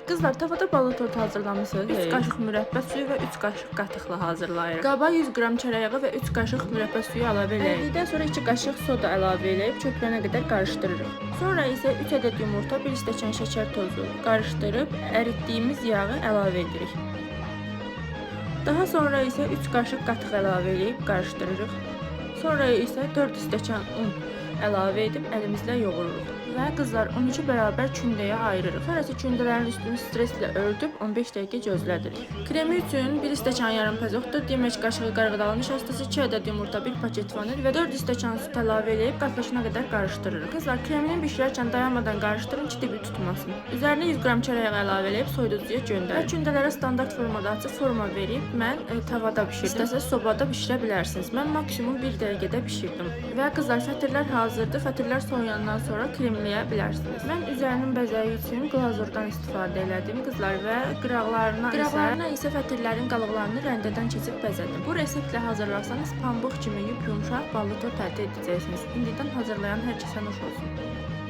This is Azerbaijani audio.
Qızlar, tavada ballı tort hazırlamısınız? 3 qaşıq mürəbbə suyu və 3 qaşıq qatıqla hazırlayırıq. Qaba 100 qram çörək yağı və 3 qaşıq mürəbbə suyu əlavə eləyirik. Əridikdən sonra 2 qaşıq soda əlavə eləyib köpürənə qədər qarışdırırıq. Sonra isə 3 ədəd yumurta, 1 stəkan şəkər tozu qarışdırıb əritdiyimiz yağı əlavə edirik. Daha sonra isə 3 qaşıq qatıq əlavə eləyib qarışdırırıq. Sonra isə 4 stəkan un əlavə edib əlimizlə yoğururuq. Və qızlar, 12 bərabər kündəyə ayırırıq. Sonra isə kündələrin üstünü stresslə örtüb 15 dəqiqə gözlədirik. Kremi üçün 1 stəkan yarım pəzok, 4 yemək qaşığı qarğıdalı nişastası, 2 ədəd yumurta, 1 paket vanil və 4 stəkan süd əlavə eləyib qatlaşana qədər qarışdırırıq. Qızlar, kremini bişirərkən dayanmadan qarışdırın ki, dibi tutmasın. Üzərinə 100 qram çörək yağı əlavə eləyib soyuducuya göndərin. Və kündələrə standart formada açıb forma verib mən tavada bişirdim. İstəsəz sobada bişirə bilərsiniz. Mən maksimum 1 dəqiqədə bişirdim. Və qızlar, fətirlər hazırdır. Fətirlər soyuyandan sonra kremləyə bilərsiniz. Mən üzərinin bəzəyi üçün glazurdan istifadə elədim qızlar və qıraqlarına isə fətirlərin qalıqlarını rəndədən keçib bəzədim. Bu reseptlə hazırlasanız pambıq kimi yup-yumşaq ballı tort əldə edəcəksiniz. İndidən hazırlayan hər kəsə nuş olsun.